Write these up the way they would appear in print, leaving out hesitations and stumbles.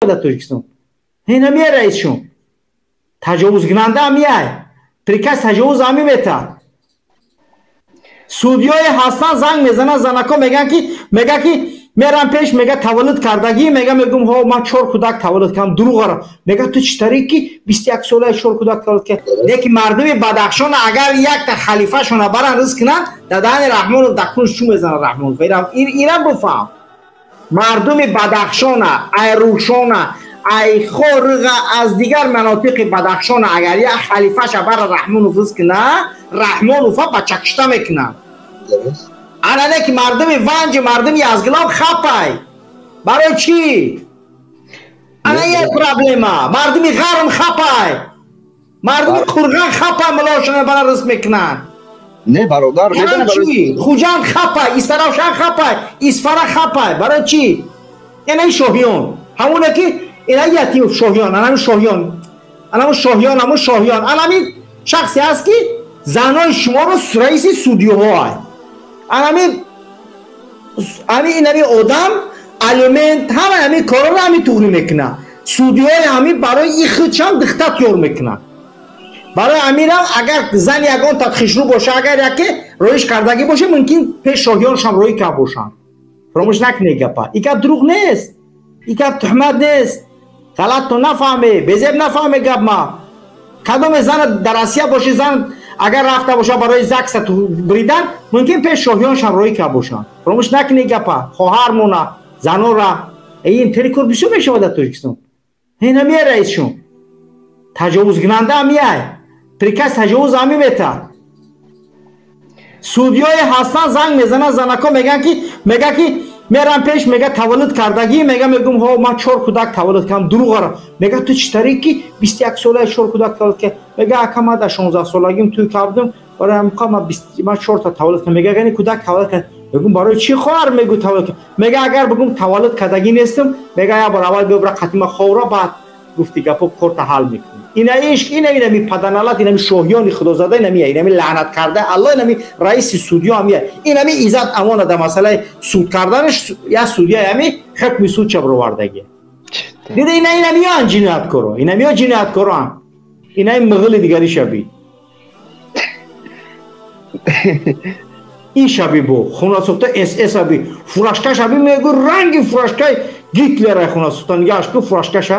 Дар Тоҷикистон ҳинамия раисшон таҷовузкунанда ҳамияй, приказ таҷовуз ҳами метаҳад. Судёе ҳастан, занг мезананд занако, мегӯян ки мерам пеш, мега, таваллуд кардагӣ, мега, мегӯм, ҳо, ман чор кӯдак таваллуд кардам. Дурӯғара мега, ту чӣ тариқ ки 21 сола чор кӯдак таваллуд кард? Лекин мардуми Бадахшона агар якта халифашона баран ризқ кунанд, дар даҳани Раҳмонов дакунш чӯ мезанад Раҳмонов. Инам бифаҳм, мардуми Бадахшона, ай Рӯшона, ай Хорға, аз дигар манотиқи Бадахшона агар як халифаша бара Раҳмонов ризқ кунад, Раҳмонова бачакушта мекунад. Анане ки мардуми Ванҷи, мардуми Язгилоб хапай. Барои чӣ? Ана як проблема. Мардуми Ғарм хапай, мардуми Қурған хапай, мулошона бара ризқ мекунанд. Не, бародар. Чӣ? Хуҷанд хапай, Истаравшан хапай, Исфара хапай. Барои чӣ? Яна шоҳиён ҳамоне ки ина ятим шоҳиён, анами шоҳиён, анаму шоҳиён, ҳамун шоҳиён, анами шахсе аст, ки занои шуморо раиси судиҳоай. Анами ами инами одам алимент, ҳама ҳами корро ҳами туғрӣ мекунад. Судиҳои ҳами барои и худшам дихта тёр мекунад. Барои ҳаминам агар зани ягон тадхишрӯ боша, агар яке роиш кардагӣ боша, мумкин пеш шоҳиёншам роӣ кард бошанд. Фаромӯш накунед гапа. И гап дурӯғ нест, и гап туҳмат нест. Ғалатто нафаҳме, безеб нафаҳме гап ма. Кадоме зана дар Россия боши, зан агар рафта боша барои ЗАГСа бридан, мумкин пеш шоҳиёншам роӣ кард бошанд. Фаромӯш накунед гапа, хоҳармона, занора. Ин тери кор бисёр мешавад дар Тоҷикистон. Ҳинамия раисшон таҷовузкунанда ҳамияй, приказ таҷовуз ҳами метаҳад. Судиёе ҳастан, занг мезананд занако, мегӯян ки мерам пеш, мега, таваллуд кардагӣ, мега, мегӯм, ҳо, ман чор кӯдак таваллуд кардам. Дурӯғара мега, ту чӣ тариқ ки 21 сола чор кӯдак таваллуд кард? Мега, ака, ман дар 16 солагим тӯй кардам, барои ҳамқа ман чорта таваллуд кардам. Мега, яъне кӯдак таваллуд кард? Мегӯм, барои чӣ, хоҳар, мегӯ, таваллуд кард? Мега, агар бигӯм таваллуд кардагӣ нестам, мега, як бор аввал биё бира қатима ховра, баъд гуфти гапо корта ҳал мекунӣ. Ина ишқ, ина инами паданалат, инами шоҳиёни худозада, инами инами лаънат карда Алло, инами раиси судё ҳамия, инами Иззат Амона дар масъалаи суд карданаш як судья ҳами ҳукми суд чабровардагӣ дида. Ина инамиёан ҷинояткоро, инамиё ҷинояткороан, инаи миғили дигари шаби ин шаби бо хунасӯхта СС аби фуражкаш аби, мегӯ, ранги фуражкаи Гитлера хунасӯхта нигааш ку фуражкаша.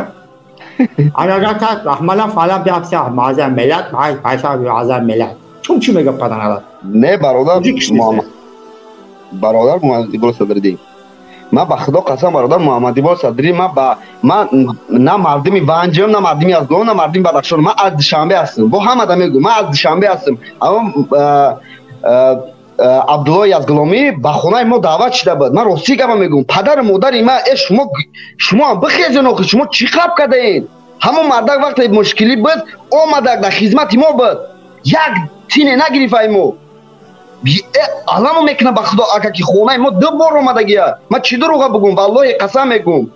Рахмала фала биапся маза мелат пайса аза мелат чун чӣ мега паданалат? Не, бародар, бародар Муҳаммадибол Садриддин, ман ба Худо қасам, бародар Муҳаммадибол Садриддин, ман ба ман на мардуми Ванҷам, на мардуми Язгон, на мардуми Бадахшон. Ман аз Душанбе ҳастам, бо ҳамада мегӯм, ман аз Душанбе ҳастам. Аммо Абдулло Язгуломӣ ба хонаи мо даъват шуда буд. Ман ростӣ гапа мегӯм, падару модари ман, э, шумо, шумоам бихезен охи, шумо чӣ қаб кардаед? Ҳамон мардак вақте мушкилӣ буд, омадак дар хизмати мо буд, як тине нагирифаи мо. Аламо мекунам ба Худо, ака, ки хонаи мо ду бор омадагия. Ман чӣ дурӯға бугум? Валлоҳи, қасам мегӯм,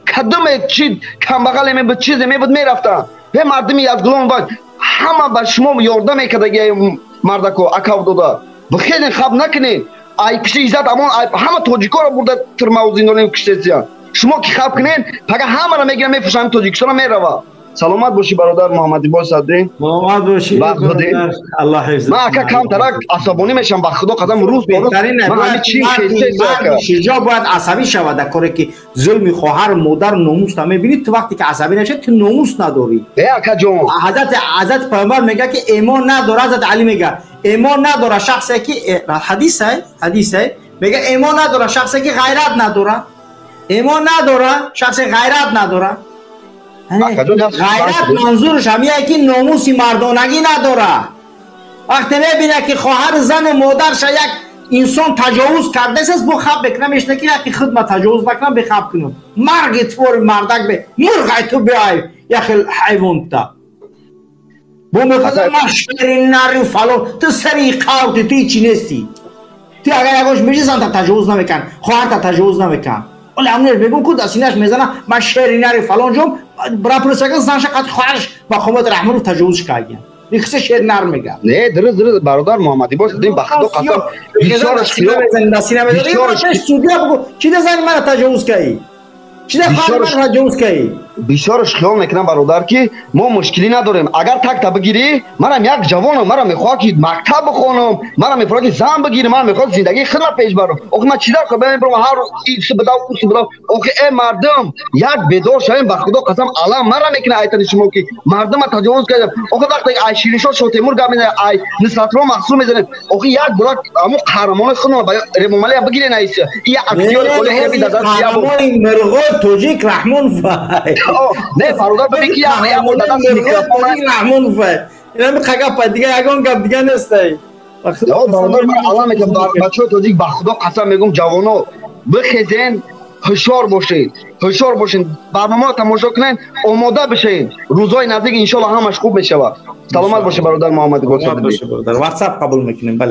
кадоме чи камбағале мебуд, чизе мебуд, мерафтам. Е, мардуми Язгулом ҳама ба шумо ёрдам мекардагия. Мардако, акав дода, бихелен, хаб накунед. Ай пишти Иззат Амон ҳама тоҷикоро бурда тирмаву зиндонем, киштесия. Шумо ки хаб кунед, пага ҳамаро мегирам, мефурӯшам, Тоҷикистона мерава. Саломат бошӣ, бародар Муҳаммадибой Садрин. Саломат бошӣ. Аллоҳ ҳифз. Ман, ака, камтарак асабонӣ мешавам, ба Худо қасам, рӯз ба рӯз ман ҳами чӣ. Шуҷоъ бояд асабӣ шавад дар коре ки зулми хоҳар, модар, номус намебинӣ. Ту вақте ки асабӣ нашавӣ, ту номус надорӣ. Э, акаҷон. Ҳазрати Паёмбар мегӯяд, ки эмон надора, ҳазрати Алӣ мегӯяд, эмон надора шахсе ки, ҳадисай, ҳадисай, мегӯяд, эмон надора шахсе ки ғайрат надора, эмон надора шахсе ғайрат надора. Ғайрат манзураш ҳамияе ки номуси мардонагӣ надора. Вақте мебинад, ки хоҳари, зану модарша як инсон таҷовуз кардааст, бо хаб мекунам, мешна ки яки худма таҷовуз накунам, бехаб кунам. Марги твори мардак бе мурғай ту биай, яхел ҳайвонта бо мехозам, ман шери нари фалон. Ту сари қавти, ту ҳичи нестӣ. Ту агар ягош меши, занта таҷовуз намекан, хоҳарта таҷовуз намекан. Оле ҳамунеш мегӯм ку дастинаш мезана, ман шери нари фалон ҷом браплисага, занша қати хоҳараш ба Хомад Раҳмонов таҷовуз кардиян. Ихсе шер нар мега. Не, дурус, дурус, бародар Муҳаммадибой, ба Худо қасам, бисёраш. Дастина мезани, судья бугу, чи да зани мана таҷовуз кардӣ? Чида хоҳари ман таҷовуз кардӣ? Бисёрш хиёл мекунам, бародар, ки мо мушкилӣ надорем. Агар такта бигирӣ, манам як ҷавонам, мара мехоҳад, ки мактаб бихонам, мара мехоҳад, ки зан бигирам, мара мехоҳад зиндагии худма пеш барам. Охи, ман чӣ дар кор бирам, ҳар рӯз ис бидав, ус бидав? Охи, э мардум, як бедор шавем, ба Худо қасам, алам мара мекунад айтани шумо, ки мардума таҷовуз кардам. Охи, вақте ай Шириншоҳ Шотемур гап мезанем, ай Нусратулло Маҳсум мезанем, охи, як бора ҳамун қаҳрамонои худма Ремомалия бигирен, айса я актёри холи ҳеби дадаст. Қаҳрамони мирғои тоҷик Раҳмонов. Не, бародар, бибин, ки як бор дадаст микрофон Раҳмонов. Инами қагапа, дига ягон гап дига нестай. Бародар, ман алла мекунам, бачаҳои тоҷик, ба Худо қасам мегӯм, ҷавоно, бихезен, ҳушёр бошед, ҳушёр бошед, барномаро тамошо кунед, омода бишед. Рӯзҳои наздик, иншолло, ҳамаш хуб мешавад. Саломат бошед, бародар Муҳаммад. Ватсап қабул мекунем, бале.